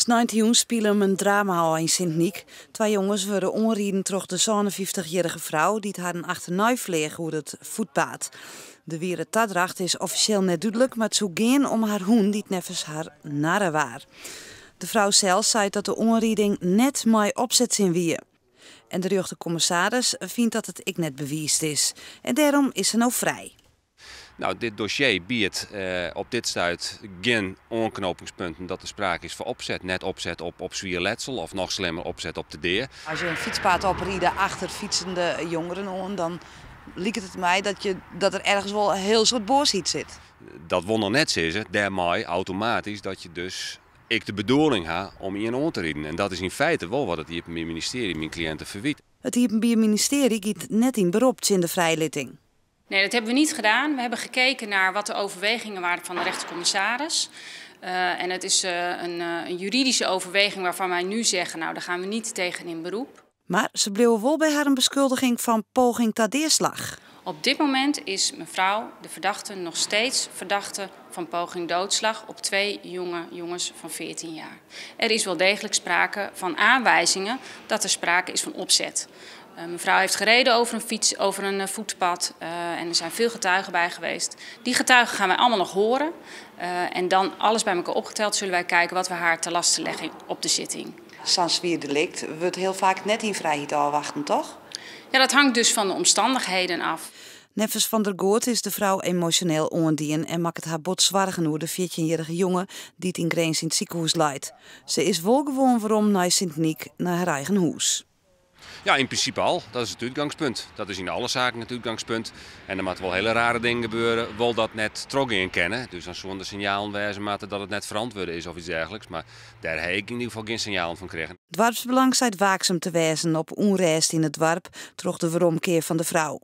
Sneintejûn spile him in drama ôf yn Sint Nyk. Twa jonges wurde oanriden troch de 57-jierrige frou dy't harren achternei fleach oer it foetpaad. De wiere tadracht is offisjeel net dúdlik, mar it soe gean om har hûn dy't neffens har narre waar. De frou sels seit dat de oanriding net mei opsetsin wie. En de rjochterkommissaris fynt dat it ek net bewiisd is. En dêrom is se no frij. Nou, dit dossier biedt op dit stuit gjin oanknopingspunten dat der sprake is fan opset. Net opset op swier letsel of noch slimmer opset op de dea. As je in fytspaad opride achter fytsende jongeren oan, dan liket it my dat der ergens wol in hiel soad boasheid sit. Dat wol noch net sizze, dêrmei automatysk dat je dus ek de bedoeling ha om ien oan te riden. En dat is yn feite wol wat it Iepenbier Ministearje myn kliïnte ferwyt. It Iepenbier Ministearje giet net yn berop tsjin de frijlitting. Nee, dat hebben we niet gedaan. We hebben gekeken naar wat de overwegingen waren van de rechtercommissaris. En het is een juridische overweging waarvan wij nu zeggen, nou, daar gaan we niet tegen in beroep. Mar se bliuwe wol by har beskuldiging fan poging ta deaslach. Op dit moment is mevrouw, de verdachte, nog steeds verdachte van poging doodslag op twee jonge jongens van 14 jaar. Er is wel degelijk sprake van aanwijzingen dat er sprake is van opzet. Mevrouw heeft gereden over een fiets, over een voetpad en er zijn veel getuigen bij geweest. Die getuigen gaan wij allemaal nog horen. En dan alles bij elkaar opgeteld zullen wij kijken wat we haar te lasten leggen op de zitting. Sa'n swier delikt wurdt hiel faak net yn frijheid ôfwachten, toch? Ja, dat hangt dus van de omstandigheden af. Neffens Van der Goot is de frou emosjoneel oandien en makket har bot soargen oer de 14-jierrige jonge dy't yn Grins yn it sikehûs leit. Se is wol gewoan werom nei Sint Nyk, nei har eigen hûs. Ja, yn prinsipe al. Dat is it útgangspunt. Dat is yn alle saken it útgangspunt. En der moatte wol hiele rare dingen gebeure, wol dat net trochgean kinne. Dus dan soene der sinjalen wêze moatte dat it net ferantwurde is of yts dergelijks. Mar dêr ha ik yn ieder gefal gjin sinjalen fan krigen. Doarpsbelang seit waaksum te wêzen op ûnrêst yn it doarp troch de weromkear fan de frou.